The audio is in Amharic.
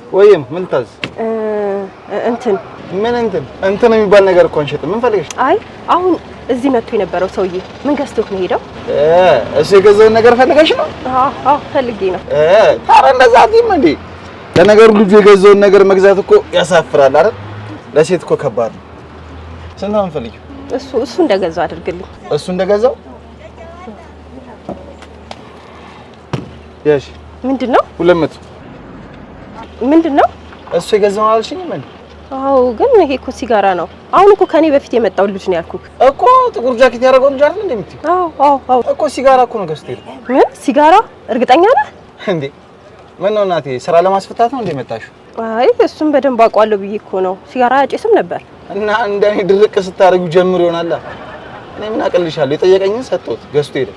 ወይም ምን ታዝ እንትን ምን እንትን እንትን የሚባል ነገር እኮ አንሸጥም። ምን ፈልገሽ? አይ አሁን እዚህ መጥቶ የነበረው ሰውዬ ምን ገዝቶት ነው ሄደው? እሱ የገዛውን ነገር ፈልገሽ ነው? አዎ አዎ ፈልጌ ነው። ታዲያ እንደዛ አትይም እንዴ? ለነገሩ ልጁ የገዛውን ነገር መግዛት እኮ ያሳፍራል አይደል? ለሴት እኮ ከባድ ነው። ስንት ነው የምትፈልጊው? እሱ እንደገዛው አድርግልኝ። እሱ እንደገዛው ያሽ ምንድን ነው? 200 ምንድን ነው እሱ የገዛው አልሽኝም እንዴ? አዎ ግን ይሄ እኮ ሲጋራ ነው። አሁን እኮ ከኔ በፊት የመጣው ልጅ ነው ያልኩህ እኮ። ጥቁር ጃኬት ያደረገው ልጅ አይደል እንዴ የምትይው? አዎ አዎ አዎ እኮ ሲጋራ እኮ ነው ገዝቶ የሄደው። ምን ሲጋራ? እርግጠኛ ነህ እንዴ? ምን ነው እናቴ፣ ስራ ለማስፈታት ነው እንዴ የመጣሽው? አይ እሱም በደንብ አውቀዋለሁ ብዬ እኮ ነው። ሲጋራ አያጨስም ነበር። እና እንደኔ ድርቅ ስታደርጊው ጀምሮ ይሆናል። እኔ ምን አቅልሻለሁ? የጠየቀኝን ሰጠሁት፣ ገዝቶ ሄደ።